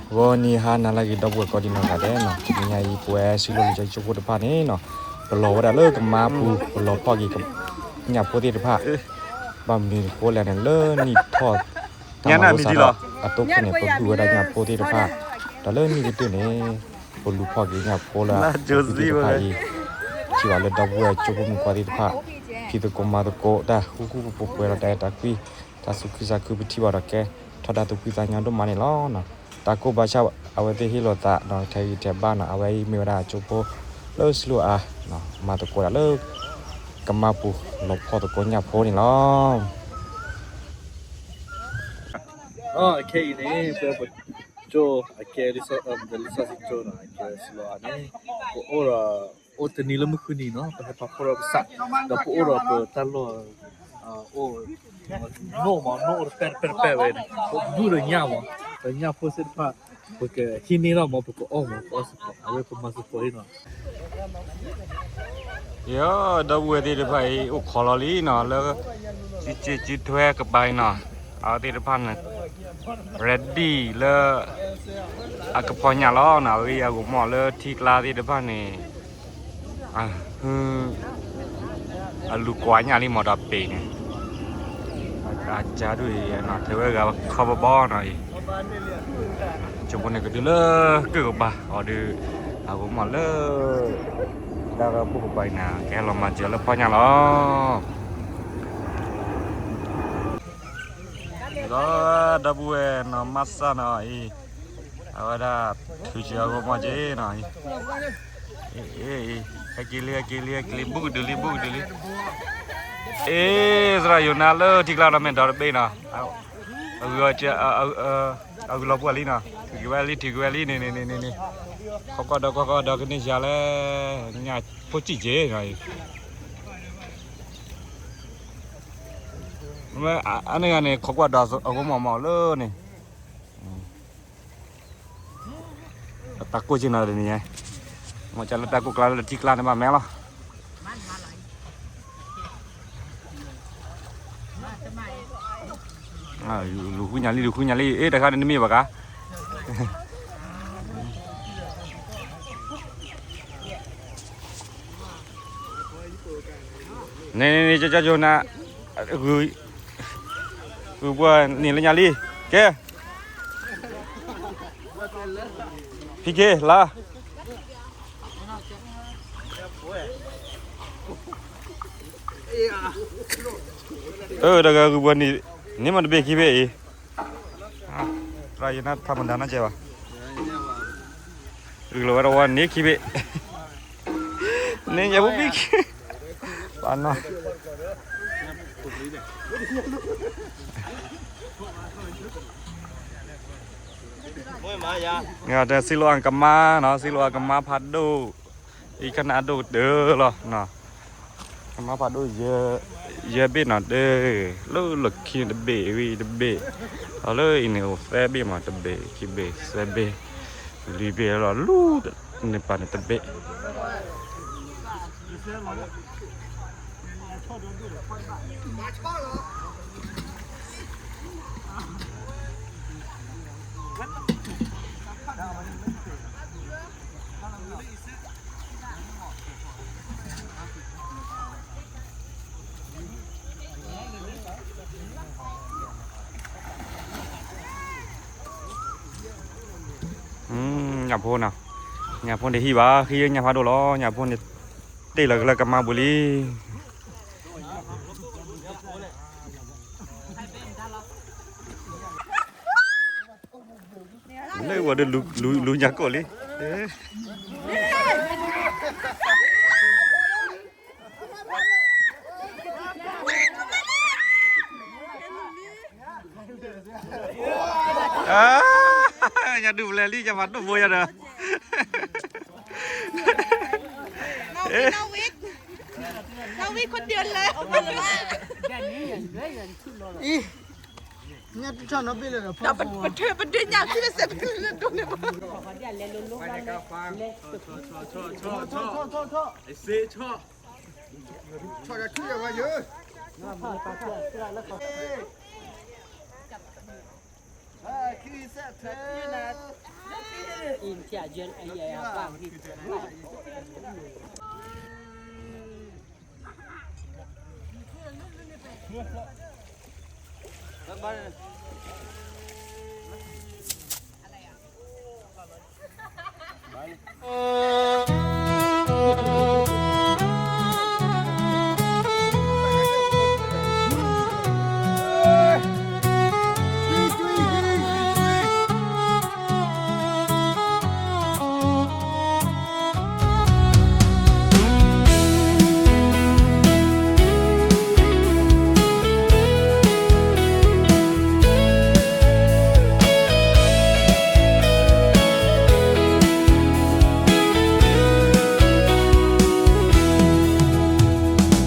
ဂီၤနံၤဟါနၤလၢအဂ့ၤ ဒီပုၢ်ဝဲၢ်ကိးဒံနီၢ်ဂၤဒဲးနီၤ, တနံၤညါအံၤ ပဝဲစံးလိၤလံာ်စီဆှံကၠိဖိတဖၣ်န့ၣ်နီၤ, ပလီၤဝဲဒၣ်လၢကမါပူၤ, ပလီၤဖီၣ်က့ၤညၣ်ဖိသ့ၣ်တဖၣ်, ဘၣ်မနုၤအဃိလဲၣ်န့ၣ် လၢနံၣ်ထီၣ် တၢ်မၤလိစးထီၣ်အသိးခိၣ်န့ၣ် ပဘုၣ်ဝဲဒၣ်ညၣ်ဖိသ့ၣ်တဖၣ်, ဒီးလၢနံၣ်ကတၢၢ်န့ၣ် ပလူၤဖီၣ်က့ၤညၣ်ဖိလၢအပူၤသ့ၣ်တဖၣ်အံၤ, ထံၣ်ဘၣ်လၢဒီပုၢ်ဝဲၢ်ကၠိဖိမုၣ်ခွါသ့ၣ်တဖၣ် ဖံးသကိးမၤသကိးတၢ် ဃူဃူဖိးဖိးဒီးတၢ်အဲၣ်တၢ်ကွံ, တၢ်သူၣ်ခုသးခု ပထံၣ်ဘၣ်ဒီးကဲထီၣ်တၢ်သူၣ်ဖှံသးညီဒိၣ်မးန့ၣ်လီၤ. တၢ်ကိးဘၣ်ဆၣ် အဝဲသ့ၣ်ဟ့ၣ်လီၤသးဒီးထဲဂံၢ်ထဲဘါနီၤ, အဝဲအံၤမ့ၢ်ဝဲဒၣ်ကၠိဖိလၢစံးလိၤအါ, မၤသကိးတၢ်လၢကမါပူၤ လီၤဖီၣ်သကိးညၣ်ဖိန့ၣ်လီၤ. အခဲအံၤန့ၣ် ပကၠိ အကဲလံာ်စီဆှံကၠိနီၤ, အကဲစံးလိၤအါန့ၣ် ပအိၣ်ဒီး အိၣ်တနံၤလၢမုၢ်ဃုနံၤနီၤ, ပဟဲဖးဖှီၣ်ဒီးပစး, ဒီးပအိၣ်ဒီးပတၢ်လီၢ် အိၣ် နိၣ်မး နိၣ်အိၣ်တပဲၢ်တပဲၢ်တပဲၢ်ဝဲန့ၣ် ပဘုၣ်ဒီးညၣ်မး, ဒီးညၣ်ဖိသ့ၣ်တဖၣ် ပကဟံးန့ၢ်လီၤမး, ပကအီၣ်မး, ပအီၣ်စ့ၢ်ကီး, အဝဲပမၤစ့ၢ်ကီးအံၤနီၤ. ယဒီပုၢ်ဝဲၢ်သ့ၣ်တဖၣ်အံၤ အိၣ်ခိးလီၤလံနီၤ, လၢ စုစ့စုထွဲကပၤအံၤနီၤ, အဝဲသ့ၣ်တဖၣ်န့ၣ် ready လၢ အကဖီညၣ်လီၤနီၤ, အဝဲအံၤအဂီၢ်မီၢ်လၢထံကျါသ့ၣ်တဖၣ်န့ၣ် အလူၤကွၢ်ညၣ်လံမးဒီးပ့ၤန့ၣ်, အကါဒိၣ်အံၤနီၤ, ထဲဝဲဂၤခီဘီဘီနီၤအံၤ, ကၠိဖိန့ၣ်ကဒုလၢကုၢ်ကပၤအီၤဒီး အဂီၢ်မီၢ်လၢ တၢ်ဂီၤဘိၣ်ကပၤအံၤန့ၣ် ကဟဲလီၤမၤစၢၤလၢဖီညၣ်လီၤ. ဒီးဒီပုၢ်ဝဲၢ်နီၤ မၤစၢ်နီၤအံၤ, အဝဲဒၣ်ထုးစၢၤအဂီၢ်မီၢ်က့ၤနီၤအံၤ, ဟဲက့ၤလံ ဟဲက့ၤလံ ဟဲက့ၤလံ ဘူးကဒုးလံ ဘူးကဒုးလံ, အ့ သရၣ်ယိၤနါလၢထံကျါဒီးမ့ၢ်ဒီတဘ့ၣ်နီၤ, အဂုၤ အဂုၤလီၤပှၤလံနီၤ, ထုးက့ၤဝဲလံ ထုးက့ၤဝဲလံန့ၣ်န့ၣ်န့ၣ်န့ၣ်, ခီကွၢ်ဒီးကွၢ်ကွၢ်ဒီးကန့ၢ်ယၤလဲၣ်, ညၣ်ဖိစံၣ်က့ၤနီၤအံၤ အန့ၣ်ဂၤန့ၣ် ခိးကွၢ်ဒီးအဂီၢ်မီၢ်မီၢ်လၢန့ၣ်, တၢ်ကိၢ်က့ၤနီၤတနံၤညါ, မ့ၢ်ကလၢတၢ်ကိၢ်ကျါလၢထံကျါန့ၣ်ဘၣ်မဲလီၤ. လူၤဃုညၣ်လံ လူၤဃုညၣ်လံ အ့ တခါန့ၣ်နမ့ၢ်ဘၣ်ကါ န့ၣ်န့ၣ်န့ၣ် ကၠီကၠီကၠိနၤ, ဂုၤ, ဂုၤပှၤန့ၣ်လၢညါလံ, ကဲ, ဖံက့ၤ လါ, အၢ တဂၤဂုၤပှၤန့ၣ်, န့ၣ်မ့ၢ်တဘ့ၣ်ခံဘ့ၣ်အံၤ, သရၣ်ယနၢ်ထမဒါနကဲဘၣ်, ဂုၤလီၤဝဲတဝီန့ၣ်ခံဘ့ၣ်, န့ၣ်ညါဖိဘ့ၣ်ခံ, ပနီၤ တဲစံးလိၤအကမါနီၤ, စံးလိၤအကမါဖးဒိၣ်, အံၤကနၣ်ဒိၣ်ကတၢၢ်လီၤနီၤ, ကမါဖးဒိၣ်, ယဲၢ်ဘ့ၣ်နီၤတၢ်, လၢလီၢ်ခံန့ၣ်တဘ့ၣ် ဝံၤတဘ့ၣ်, ဒီးလၢအံၤန့ၣ်အိၣ်သၢဘ့ၣ်မး တဘ့ၣ် ခံဘ့ၣ် သၢဘ့ၣ်, လွံၢ်ဘ့ၣ်လီၤ လူၤန့ၣ်ပာ်န့ၣ်တဘ့ၣ် ညၣ်ဖိနီၤ, ညၣ်ဖိန့ၣ်ဟံၣ်ဘၣ် ဟံၣ်ညၣ်ဖးဒိၣ်လီၤ, ညၣ်ဖိန့ၣ် တ့ၢ်လီၤကလၢကမါပူၤလံ. လၢဝဲဒီးလူၤညၣ်ကိၣ်လံ. ညၣ်ဒုးပလဲၤလံ ညၣ်မၤဒိၣ်ဘိယၤဒီး น้องวิคนเดียวเลย ပထၢပဒုညၣ်ခံလၢစဲးပထၢလၢဒိၣ်န့ၣ်ဘၣ် အ့ၣ် ဆီၣ်ဒီးထူယဝဲယၢ ခံစဲးထၢ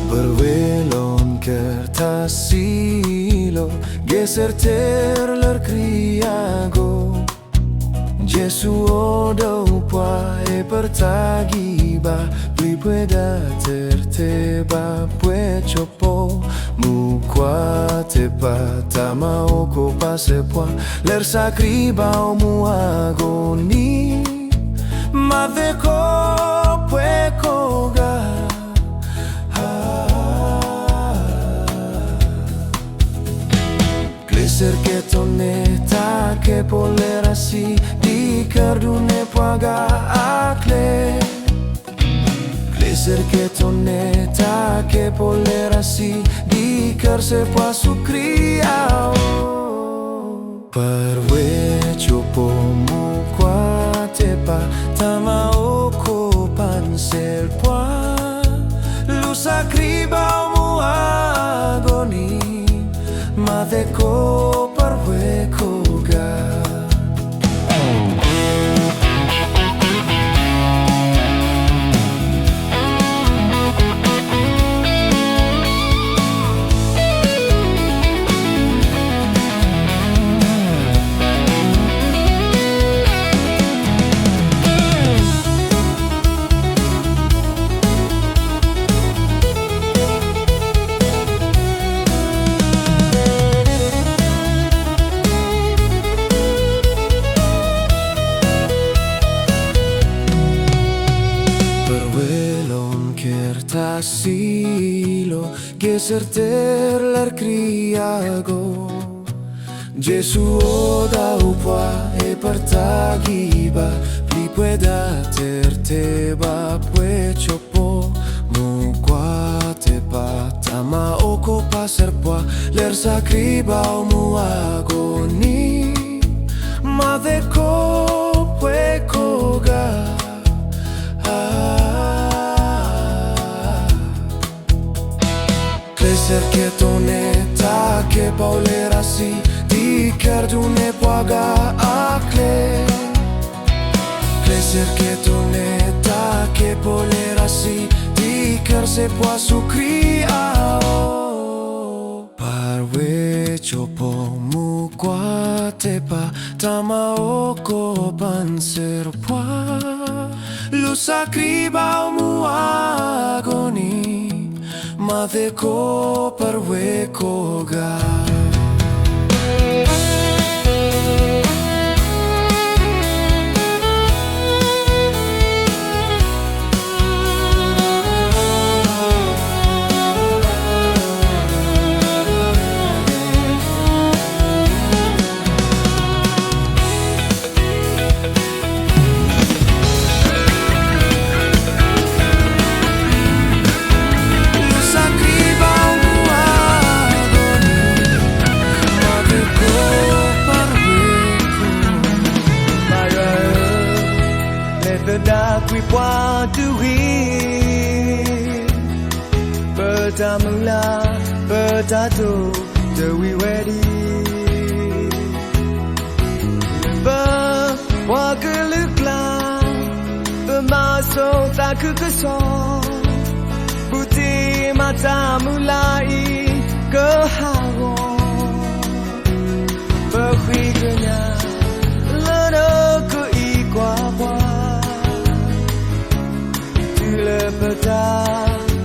Părwelon kărtasilo, geser ter lărkriago. Jisu odou pwa e părtagiba, plipwe dater teba pwe chopo, mukwa tepa tama oko paser pwa, ler sakriba o muagoni, madeko pwe koga. Kleser ke tone ta ke polerasi, di kardune pwaga akle. Kleser ke tone ta ke polerasi, di karse pwa sukriao. Parwe chopo mukwa tepa tama oko panser pwa. Lusa kriba muagoni, madeko parwe koga. Perwelon kertasilo, geser ter ler kriago. Jisu oda upwa e pertagiba, pli pwe dater teba pwe chopo, mukwa tepa tama oko paser pwa, ler sakriba o muagoni, madeko pwe koga. Ah. Kleser ke tone ta ke polerasi, di kardune pwaga akle. Kleser ke tone ta ke polerasi, di karse pwa sukriao. Parwe chopo mukwa tepa tama oko panser pwa. Lusa kriba muagoni, madeko parwe koga. Lefeda kwi pwa tu wi, peta mula, peta to, te wi wedi. Leba, pwa ke lukla, pema so ta kukuso, buti mata mula i ke hawo. Pehwi kenya, lano ko i kwa kwa. Tule peta,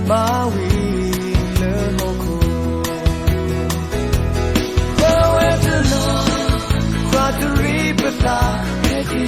mawi le moko. Bawe teno, kwa turi peta, edi.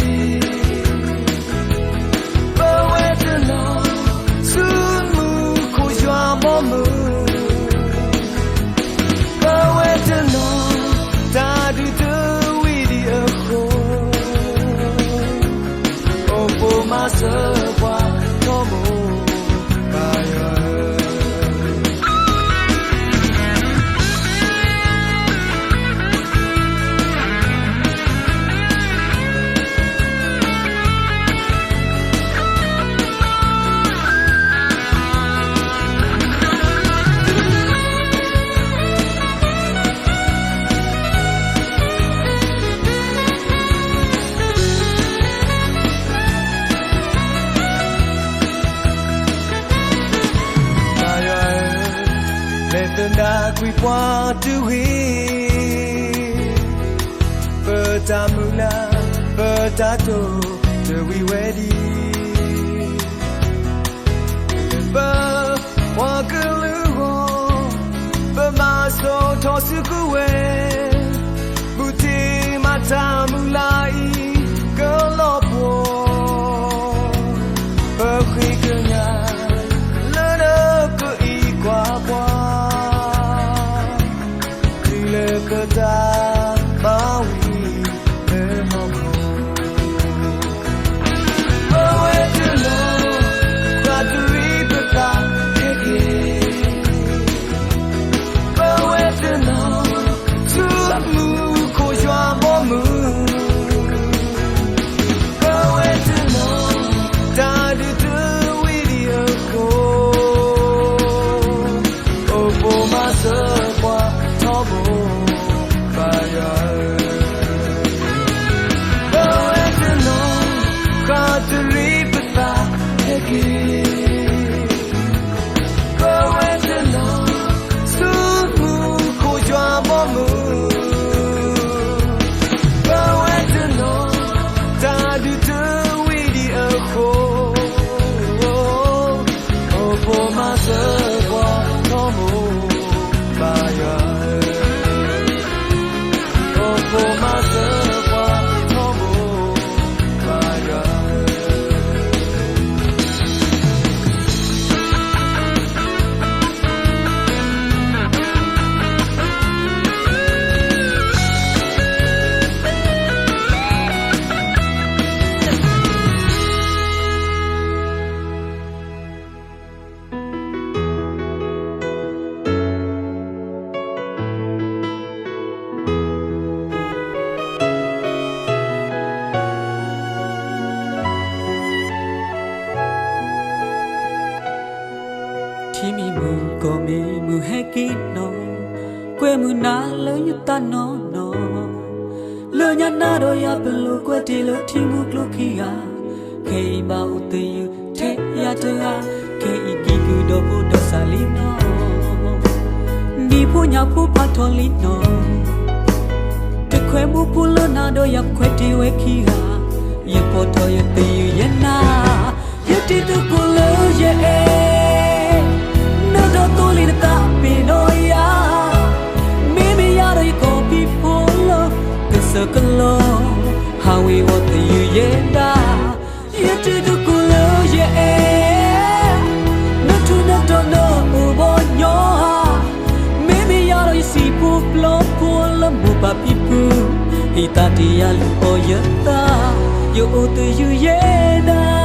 ကွံာ်ပှၤတဂ့ၤ, ပတၢ်မုၢ်လၢ် ပတၢ်တိာ်တဝံၤဝဲဒံး, ပပှၤကလုာ်အဂီၢ် ပမၤစိာ်ထီၣ်စုကဝဲၤ, ဘူးတ့ၢ်မၤတၢ်မုၢ်လၢ်အံၤကလီၤပှီၢ်, ပဃ့ကညးလၢနကအံးကွၢ်ပှၤ တုၤလၢပတၢ်မၤဝံၤလၢဟီၣ်ခိၣ်, ပဝဲတနီၤဃၣ်တရံးပသးခဲက့ၤ, ပဝဲတနီၤ ဆူမူခိၣ်ယွၤဘီမုၢ်, ပဝဲတနီၤ တၢ်ဒုးတဝံၤဒံးအဃိ, အိၣ်ပိာ်မၤစၢၤပှၤထီဘိပၢ်ယွၤဧၢ, ပဝဲတနီၤ ဃၣ်တရံးပသးခဲက့ၤ, ပဝဲတနီၤ ဆူမူခိၣ်ယွၤဘီမုၢ်, ပဝဲတနီၤ တၢ်ဒုးတဝံၤဒံးအဃိ, အိၣ်ပိာ်မၤစၢၤပှၤထီဘိပၢ်ယွၤဧၢ, အိၣ်ပိာ်မၤစၢၤပှၤထီဘိပၢ်ယွၤဧၢ. ထံမံၤမုၢ်ကီၢ်မံၤမုၢ်ဟဲက့ၤနီၤ, ကွဲမုာ်နၤလၢယသးနီၢ်နီၢ်, လၢညါနၤဒီးယၤပလိာ်ကွဲတ့ၢ်လၢထံမူကျိခံဂၤ, ခဲအံၤဘၣ်အိၣ်သယုၢ်ထဲယၤတဂၤ, ခဲအံၤကံၢ်ကုၢ်ဒီးဖိဒီးစၢ်လံနီၤ, ဒ်ဖိညၣ်ဖိဖးထီၣ်လံနီၤ, တခွဲးမူဖိလၢနၤဒီးယၤပခွဲးတ့ၢ်ဝဲခံဂၤ, ယဖီၣ်ထီၣ်ယသယုၢ်ယဲနၤ, ယတံၤသကိးလၢယအဲၣ်, နဒီးသိလ့ၣ်နသးပ့ၤနီၣ်ယၤ, မ့မ့ၢ်ယၤဒီးယကီၢ်ဖံးဖိလၢ ကစၢၢ်ကလီၤ ဟးဝ့ၤဝီၤသယုၢ်ယဲဒၣ်, ယတံၤသကိးလၢယအဲၣ်, နထူးနတီၤနအိၣ်ဘီညီဧါ, မ့မ့ၢ်ယၤဒီးယစံာ်ဖိပျီဖိလၢမိၢ်ပၢ်ဖံဖု, ဟံးသးတ့ၢ်ယၤလုၢ်အီၣ်ယသး, ယအိၣ်သယုၢ်ယဲဒၣ်.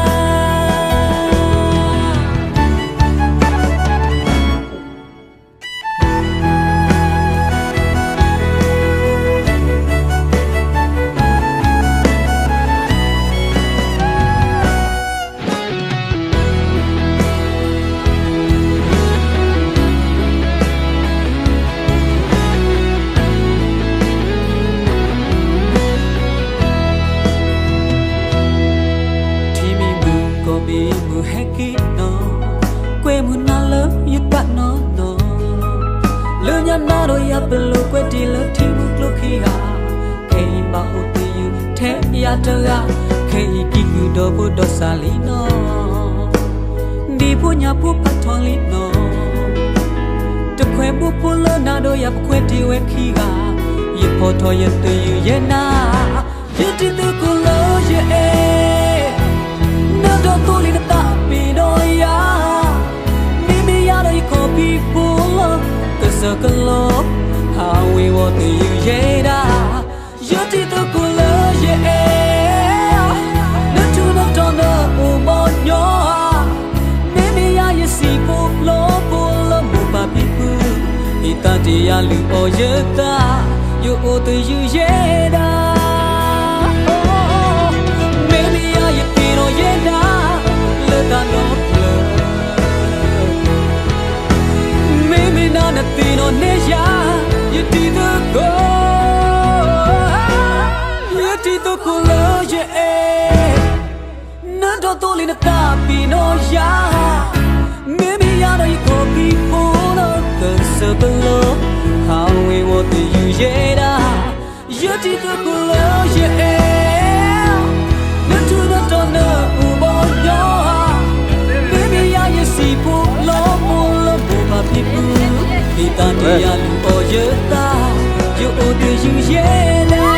ထံမံၤမုၢ်ကီၢ်မံၤမုၢ်ဟဲက့ၤနီၤ, ကွဲမုာ်နၤလၢယသးနီၢ်နီၢ်, လၢညါနၤဒီးယၤပလိာ်ကွဲတ့ၢ်လၢထံမူကျိခံဂၤ, ခဲအံၤဘၣ်အိၣ်သယုၢ်ထဲယၤတဂၤ, ခဲအံၤကံၢ်ကုၢ်ဒီးဖိဒီးစၢ်လံနီၤ, ဒ်ဖိညၣ်ဖိဖးထီၣ်လံနီၤ, တခွဲးမူဖိလၢနၤဒီးယၤပခွဲးတ့ၢ်ဝဲခံဂၤ, ယဖီၣ်ထီၣ်ယသယုၢ်ယဲနၤ, ယတံၤသကိးလၢယအဲၣ်, နဒီးသိလ့ၣ်နသးပ့ၤနီၣ်ယၤ, မ့မ့ၢ်ယၤဒီးယကီၢ်ဖံးဖိလၢ ကစၢၢ်ကလီၤ ဟးဝ့ၤဝီၤသယုၢ်ယဲဒၣ်, ယတံၤသကိးလၢယအဲၣ်, နထူးနတီၤနအိၣ်ဘီညီဧါ, မ့မ့ၢ်ယၤယစံာ်ဖိပျီဖိလၢမိၢ်ပၢ်ဖံဖု, ဟံးသးတ့ၢ်ယၤလုၢ်အီၣ်ယသး, ယအိၣ်သယုၢ်ယဲဒၣ်, မ့မ့ၢ်ယၤယသ့ၣ်နီၣ်ယဲဒၣ်, လၢတၢ်နီတဖျၢၣ် မ့မ့ၢ်နၤနသ့ၣ်နီၣ်နဲယၤ, ယတံၤသကိး, ယတံၤသကိးလၢယအဲၣ်, နဒီးသိလ့ၣ်နသးပ့ၤနီၣ်ယၤ, မ့မ့ၢ်ယၤဒီးယကီၢ်ဖံးဖိလၢ ကစ လၢပလီၢ် ဟးဝ့ၤဝီၤသယုၢ်ယဲဒၣ်, ယထံၣ်သုးခိၣ်လၢယအဲၣ်, လၢထူလၢတီၤနၢအူဘီယီ, မ့မ့ၢ်ယၤယစံာ်ဖိလီၤမိၢ်လၢမိၢ်ပၢ်ဖံဖု, ဟ့ၣ်သးဒ်ယလူၤအီၣ်ယသး, ယအိၣ်သယုၢ်ယဲဒၣ်